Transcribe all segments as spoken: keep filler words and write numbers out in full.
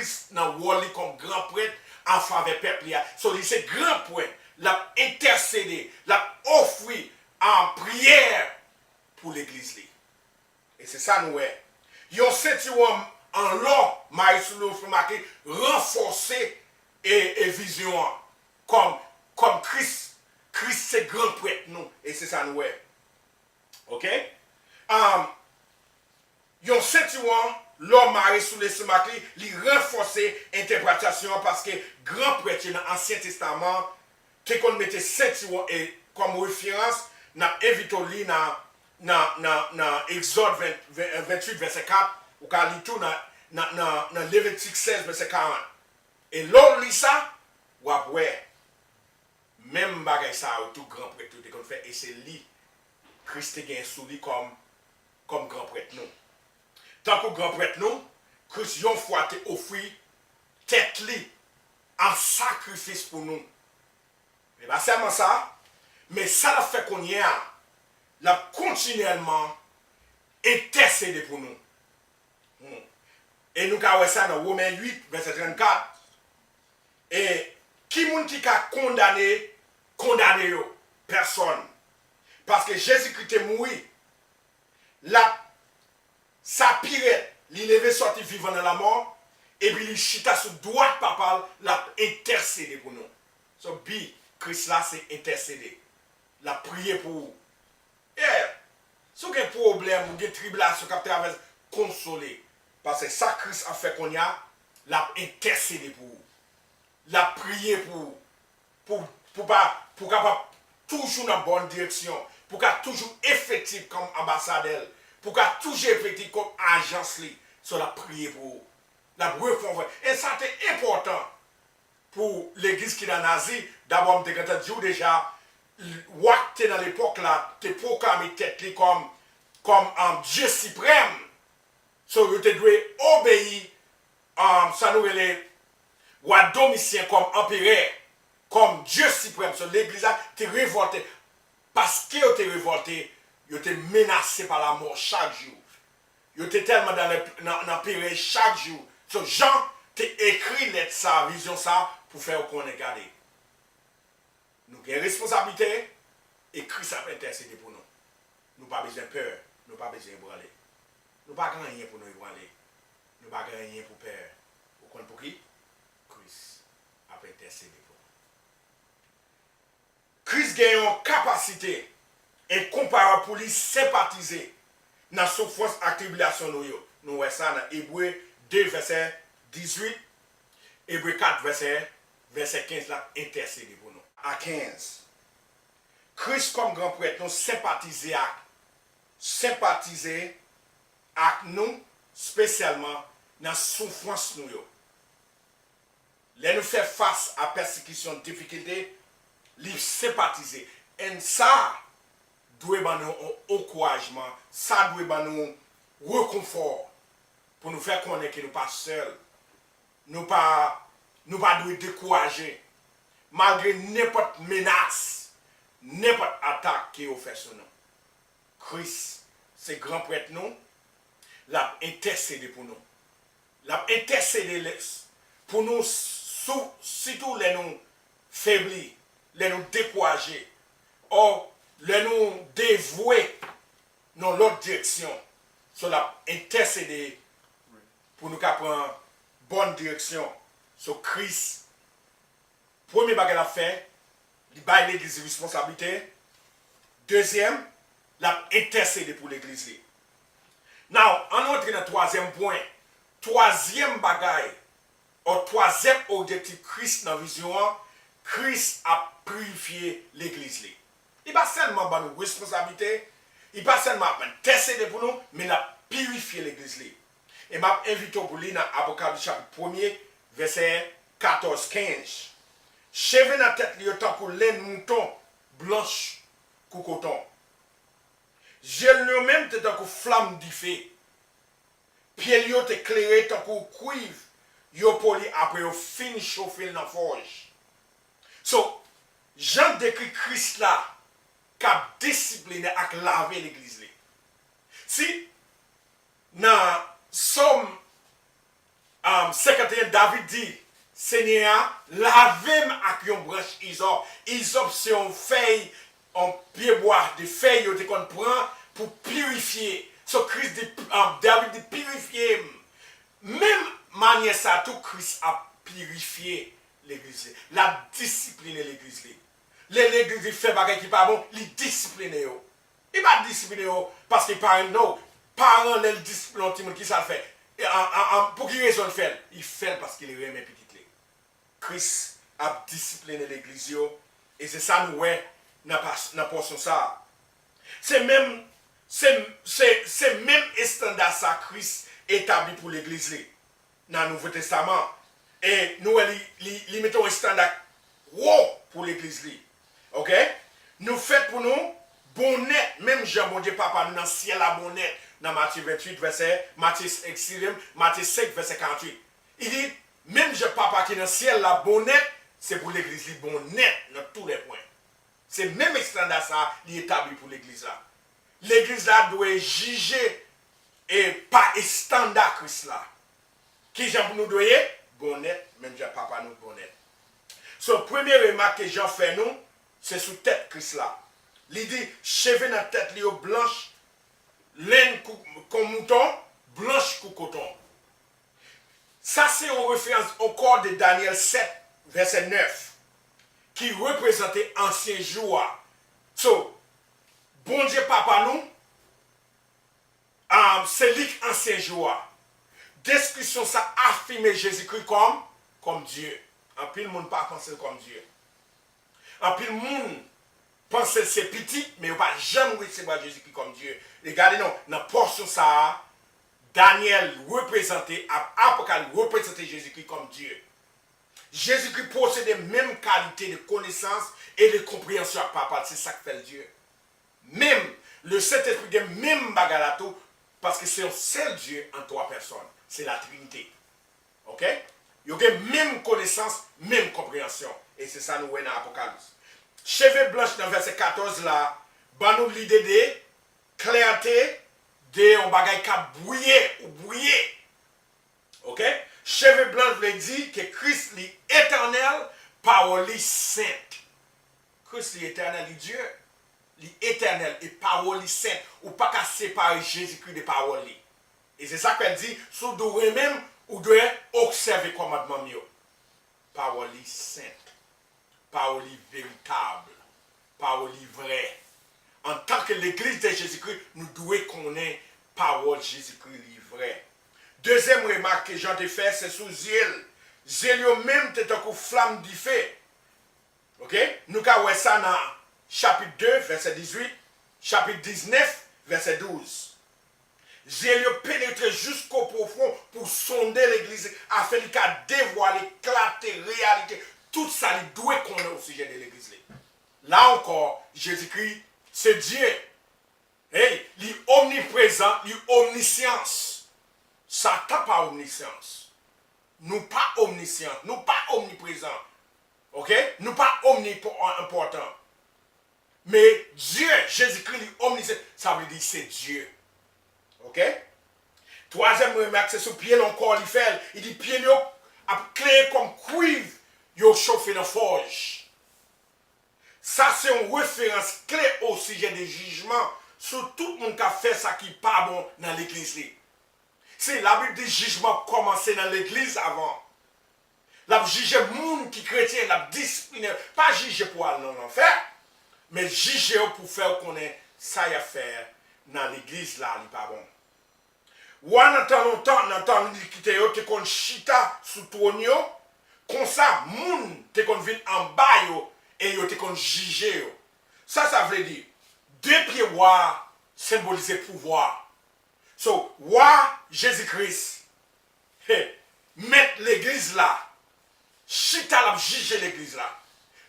Kris nan wòl li kòm gran prèt an favè pèp li a. So, li se gran prèt, l ap entèsede, l ap ofri an priyè pou legliz li. E se sa nou wè. Yon sentiwon an lò mare sou li, ofri make ranfòse e, e vizyon an. Kòm, kòm Kris, Kris se gran prèt nou. E se sa nou wè. Oke? Um, yon sentiwon lò mare sou lestomak li, li ranfòse entèpretasyon an paske gran prèt yo nan Ansyen Testaman te konn mete sentiwon e kòm referans, n ap envite w li nan, nan, nan, nan Egzòd ven, ven, venntuit, vèsè kat, ou ka li tou nan, nan, nan, nan Levitik sèz, vèsè karant. E lè w li sa, w ap wè menm bagay sa yo tou gran prèt yo te konn fè, e se li Kris te gen sou li kòm, kòm gran prèt nou. Tankou gran prèt nou, Kris yon fwa te ofri tèt li an sakrifis pou nou. E pa sèlman sa, men sa l ap fè kounye a, l ap kontinyèlman entèsede pou nou. Hmm. E nou ka wè sa nan Women uit, vèsè trannkat. E ki moun ki ka kondane, kondane yo? Pèsòn. Paske Jezikri te mouri, l ap, sa pi rèd, li leve sòti vivan nan lanmò, epi li chita sou dwat Papa l, l ap entèsede pou nou. So, bi Kris la se entèsede. L ap priye pou ou. Yeah. Si w gen pwoblèm, ou gen tribilasyon k ap travèse, konsole. Paske sa Kris ap fè kounye a, l ap entèsede pou ou. L ap priye pou ou. Pou, pou pa, pou w kapab toujou nan bòn direksyon. Pou w ka toujou efektif kòm anbasadè l. Pou w ka toujou efektif kòm ajans li. So, l ap priye pou ou. L ap rekonfòte. E sa te enpòtan pou legliz ki nan Azi, dabò, m te gentan di w deja, wa k te nan lepòk la te pwoklame tèt li kòm, kòm, um, Dye siprèm. So, yo te dwe obeyi, um, sa nou rele wa Domisyen kòm anperè, kòm Dye siprèm. So, legliz la te revòlte. Paske yo te revòlte, yo te menase pa lamò chak jou. Yo te tèlman nan, nan, nan perèz chak jou. So, Jan te ekri lèt sa, vizyon sa, pou fè yo konnen, gade, nou gen responsablite, e Kris ap entèsede pou nou. Nou pa bezwen pè, nou pa bezwen ebranle. Nou pa gen anyen pou nou ebranle. Nou pa gen anyen pou pè. Ou konn pouki? Kris ap entèsede pou nou. Kris gen yon kapasite enkonparab pou li senpatize nan soufrans ak tribilasyon nou yo. Nou wè sa nan Ebre de, vèsè dizuit, Ebre kat, vèsè, vèsè kenz, l ap entèsede pou nou. A kenz. Kris kòm gran prèt nou senpatize ak, senpatize ak nou, espesyalman nan soufrans nou yo. Lè nou fè fas a pèsekisyon, difikilte, li senpatize. And sa dwe ban nou yon ankourajman, sa dwe ban nou rekonfò pou nou fè konnen ke nou pa sèl, nou pa, nou pa dwe dekouraje, malgre nenpòt menas, nenpòt atak ke yo fè sou nou. Kris se gran prèt nou, l ap entèsede pou nou. L ap entèsede lè, pou nou, sou, sitou lè nou febli, lè nou dekouraje, ò, lè nou devwe nan lòt direksyon. So, l ap entèsede pou nou ka pran bòn direksyon. So, Kris, premye bagay l ap fè, li bay legliz li responsablite. Dezyèm, l ap entèsede pou legliz li. Now, ann antre nan twazyèm pwen. Twazyèm bagay, ò twazyèm objektif Kris nan vizyon an, Kris ap pirifye legliz li. Li pa sèlman ban nou responsablite, li pa sèlman ap entèsede pou nou, men l ap pirifye legliz li. E m ap envite w pou li nan Apokalips chapit premye, vèsè katòz, kenz. Cheve nan tèt li yo tankou lenn mouton blanch kou koton. Zye l yo menm te tankou flanm dife. Pye l yo te klere tankou kwiv yo poli apre yo fin chofe l nan fòj. So, Jan dekri Kris la k ap disipline ak lave legliz li. Si nan Sòm Am, senkanteyen, David di, Senyè a, lave m ak yon branch izòp. Izòp se yon fèy, yon pyebwa de fèy yo te konn pran pou pirifye. So, Kris di, am, David di, pirifye m. Menm manyè sa tou, Kris ap pirifye legliz li. L ap disipline legliz li. Lè legliz li fè bagay ki pa bon, li disipline yo. Li pa disipline yo paske li pa renmen non. Paran, lè l disipline yon timoun, ki sa l fè? E, an, an, an, pou ki rezon l fè l? Li fè l paske li renmen pitit li. Kris ap disipline legliz yo, e se sa nou wè nan pas-, nan pòsyon sa a. Se menm, se, se, se menm estanda sa Kris etabli pou legliz li nan Nouvo Testaman. E nou wè li, li, li mete yon estanda wo pou legliz li. Oke? Nou fèt pou nou bon nèt, menm jan Bondye Papa nou nan syèl la bon nèt, nan Matye venntuit, vèsè, Matye, eskize m, Matye senk, vèsè karanntuit. Li di, menm jan Papa ki nan syèl la bon nèt, se pou legliz li bon nèt nan tou lè pwen. Se menm estanda sa a li etabli pou legliz la. Legliz la dwe jije e pa estanda Kris la. Ki jan pou nou dwe ye? Bon nèt, menm jan Papa nou bon nèt. So, premye remak ke Jan fè nou, se sou tèt Kris la. Li di, cheve nan tèt li yo blanch, lenn kou, kon mouton, blanch kou koton. Sa se yon referans ankò de Danyèl sèt, vèsè nèf, ki reprezante ansyen jou a. So, Bondye Papa nou, um, se li k ansyen jou a. Deskrisyon sa afime Jezikri kòm, kòm Dye. Anpil moun pa panse l kòm Dye. Anpil moun panse l se pitit, men yo pa janm resevwa Jezikri kòm Dye. E gade non, nan pòsyon sa a, Danyèl reprezante, ap-, Apokalips reprezante Jezikri kòm Dye. Jezikri posede menm kalite de konesans e de konpreyansyon ak Papa l, se sa k fè l Dye. Menm, Lesentespri gen menm bagay la tou, paske se yon sèl Dye an twa pèsòn. Se Latrinite. Oke? Yo gen menm konesans, menm konpreyansyon. E se sa nou wè nan Apokalips. Cheve blanch nan vèsè katòz la, ban nou lide de klète de yon bagay k ap briye ou briye. Oke? Cheve blanch vle di ke Kris li etènèl, pawòl li sent. Kris li etènèl, li Dye. Li etènèl e pawòl li sent. Ou pa ka separe Jezikri de pawòl li. E se sa k fè l di, si w di w renmen m, ou dwe obsève kòmandman m yo. Pawòl li sent. Pawòl li veritab. Pawòl li vrè. Antanke legliz de Jezikri, nou dwe konnen pawòl Jezikri li vrè. Dezyèm remak ke Jan te fè, se sou zye l. Zye l yo menm te tankou flanm dife. Oke? Nou ka wè sa nan chapit de, vèsè dizuit, chapit diznèf, vèsè douz. Zye l yo penetre jisko pwofon pou sonde legliz li, afin li ka devwale klate reyalite tout sa li dwe konnen osijè de legliz li. La ankò, Jezikri se Dye. Hey, li omniprezan, li omnisyans. Satan pa omnisyans. Nou pa omnisyans, nou pa omniprezan. Oke? Nou pa omnipo-, enpòtan. Men Dye, Jezikri, li omnisyans, sa vle di se Dye. Oke? Twazyèm remak, se sou pye l ankò li fè l. Li di pye l yo ap klere kòm kwiv yo chofe nan fòj. Sa se yon referans kle osijè de jijman sou tout moun k ap fè sa ki pa bon nan legliz li. Si Labib di jijman kòmanse nan legliz avan, l ap jije moun ki kretyen, l ap disipline yo. Pa jije pou al nan lanfè, men jije yo pou fè yo konnen sa y ap fè nan legliz la, li pa bon. Wa nan tan lontan, nan tan Antikite yo, te konn chita sou twòn yo, konsa moun te konn vin anba yo e yo te konn jije yo. Sa sa vle di? De pye wa senbolize pouvwa. So, wa Jezi Kris, he, mèt legliz la, chita l ap jije legliz la.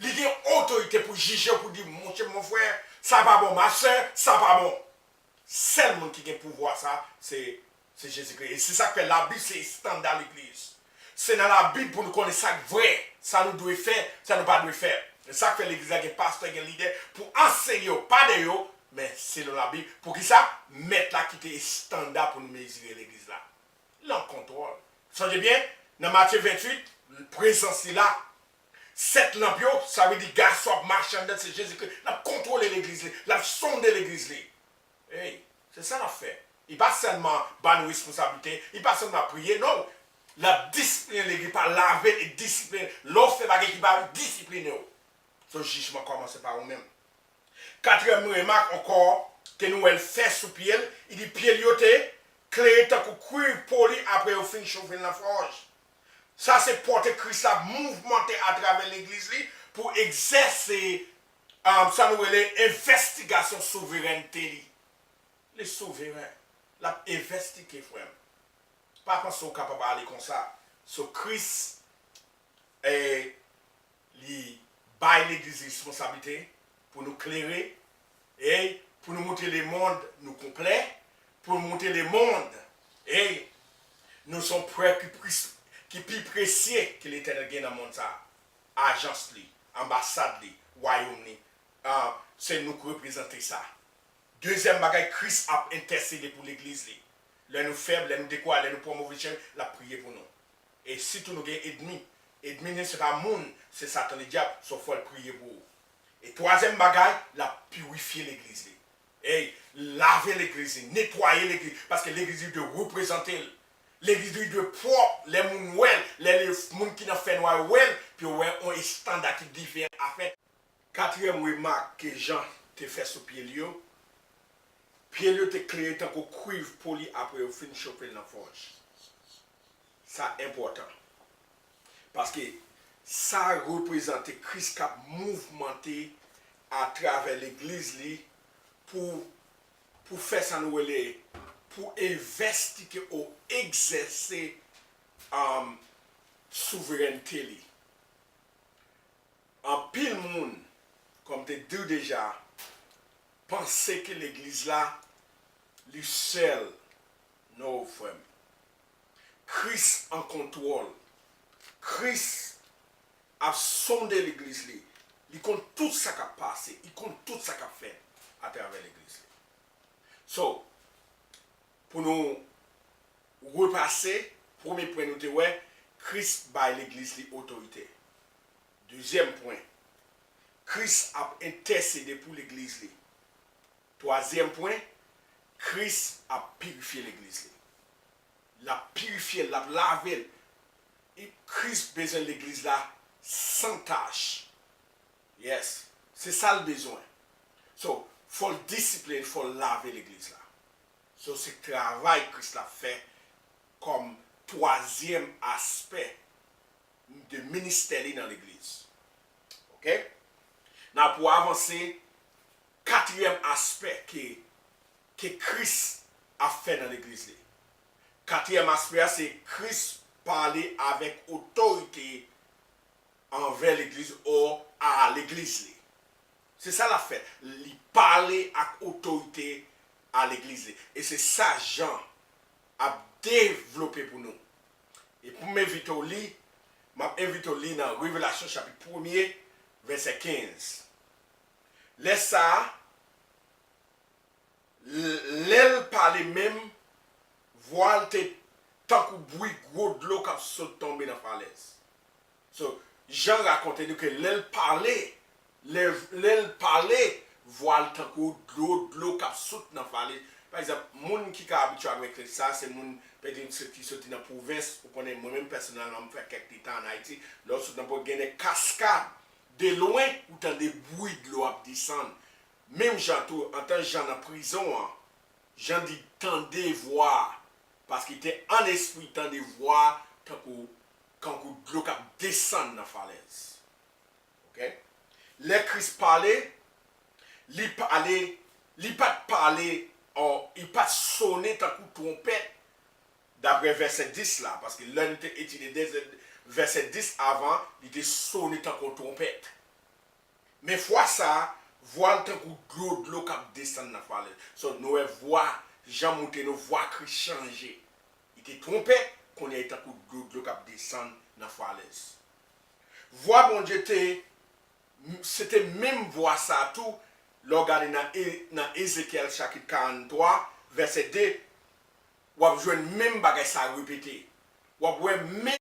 Li gen otorite pou jije w, pou di, monchè, mon frè, sa pa bon, ma sè, sa pa bon. Sèl moun ki gen pouvwa sa, se, se Jezikri. E se sa k fè Labib se estanda legliz. Se nan Labib pou nou konnen sa k vrè, sa nou dwe fè, sa nou pa dwe fè. E sa k fè legliz la gen pastè, gen lidè pou ansenye yo, pa de yo, men selon Labib. Poukisa? Mèt la kite estanda pou nou mezire legliz la. Li an kontwòl. Sonje byen, Nan Matye venntuit, prezans li la. Sèt lanp yo, sa vle di gason ap mache anndan, se Jezikri. L ap kontwole legliz li, l ap sonde legliz li. Ey, se sa l ap fè. Li pa sèlman ba nou responsablite, li pa sèlman priye, non. L ap disipline legliz, pa lave l e disipline. Lè w fè bagay ki pa disipline w, so jijman kòmanse pa ou menm. Katriyèm remak ankò ke nou wè l fè sou pye l, li di pye l yo te klere tankou kwiv poli apre yo fin chofe l nan fòj. Sa se pòtre Kris la ap mouvmante atravè legliz li pou egzèse, um, sa nou rele envestigasyon souverènte li. Li souveren. L ap envestige, frè m. Pa panse w kapab ale konsa. So Kris, eh, li bay legliz li responsablite pou nou klere, e pou nou montre lemonn nou konplè, pou nou montre lemonn, e nou se yon pèp ki, ki pi presye ke Letènèl gen nan monn sa a. Ajans li, anbasad li, wayòm li, ah, se nou k reprezante sa. Dezyèm bagay, Kris ap entèsede pou legliz li. Lè nou fèb, lè nou dekouraje, lè nou pran move chemen, l ap priye pou nou. E sitou nou gen ènmi. Ènmi nou se pa moun, se Satan Ledyab, so fò l priye pou ou. E twazyèm bagay, l ap pirifye legliz li. Ey, lave legliz li, netwaye legliz, paske legliz li dwe reprezante l. Legliz li dwe pwòp, lè moun wè l, lè moun ki nan fènwa yo wè l, pou yo wè yon estanda ki diferan afè. Katriyèm remak ke Jan te fè sou pye l yo, pye l yo te klere tankou kwiv poli apre yo fin chofe l nan fòj. Sa enpòtan. Paske sa reprezante Kris k ap mouvmante atravè legliz li pou, pou fè sa nou rele, pou envestige ou egzèse, um, souverènte li. Anpil moun, kòm te di w deja, panse ke legliz la, li sèl. No, frè m. Kris an kontwòl. Kris ap sonde legliz li. Li konn tout sa k ap pase. Li konn tout sa k ap fèt atravè legliz li. So, pou nou repase, premye pwen nou te wè, Kris bay legliz li otorite. Dezyèm pwen, Kris ap entèsede pou legliz li. Twazyèm pwen, Kris ap pirifye legliz li. L ap pirifye l, l ap lave l. E Kris bezwen legliz la san tach. Yes, se sa l bezwen. So, fò l disipline, fò l lave legliz la. So, se travay Kris la fè kòm twazyèm aspè de ministè li nan legliz. Oke? N a pou avanse, katriyèm aspè ke, ke Kris ap fè nan legliz li. Katriyèm aspè a, se Kris pale avèk otorite anvè legliz ou a legliz li. Se sa l ap fè. Li pale ak otorite a legliz li. E se sa Jan ap devlope pou nou. E pou m envite w li, m ap envite w li nan Revelasyon chapit premye, vèsè kenz. Lè sa a, l-, lè l pale menm, vwa l te tankou bri gwo dlo k ap sot tonbe nan falèz. So, Jan rakonte nou ke lè l pale, lè, lè l pale, vwa l tankou dlo, dlo k ap sot nan falèz. Pa egzanp, moun ki ka abitye avèk sa, se moun, pèdi, ki soti nan pwovens, ou konnen, mwen menm pèsonèlman, m fè kèk ti tan ann Ayiti, lè w sot nan pwovens, gen de kaskad, de lwen, ou tande bri dlo ap desann. Menm jan tou, antan Jan nan prizon an, Jan di tande vwa, paske te an espri tande vwa tankou, tankou dlo k ap desann nan falèz. Oke? Lè Kris pale, li pale, li pa t pale, ò, li pa t sonnen tankou twonpèt, daprè vèsè dis la, paske lè nou te etidye de-, vèsè dis avan, li te sonnen tankou twonpèt. Men fwa sa a, vwa l tankou dlo, dlo k ap desann nan falèz. So, nou wè vwa, Jan montre nou vwa Kris chanje. Li te twonpèt, kounye a li tankou dlo, dlo k ap desann nan falèz. Vwa Bondye te, se te menm vwa sa a tou, lè w gade nan E-, nan Ezekyèl chapit karanntwa, vèsè de, w ap jwenn menm bagay sa a repete. W ap wè menm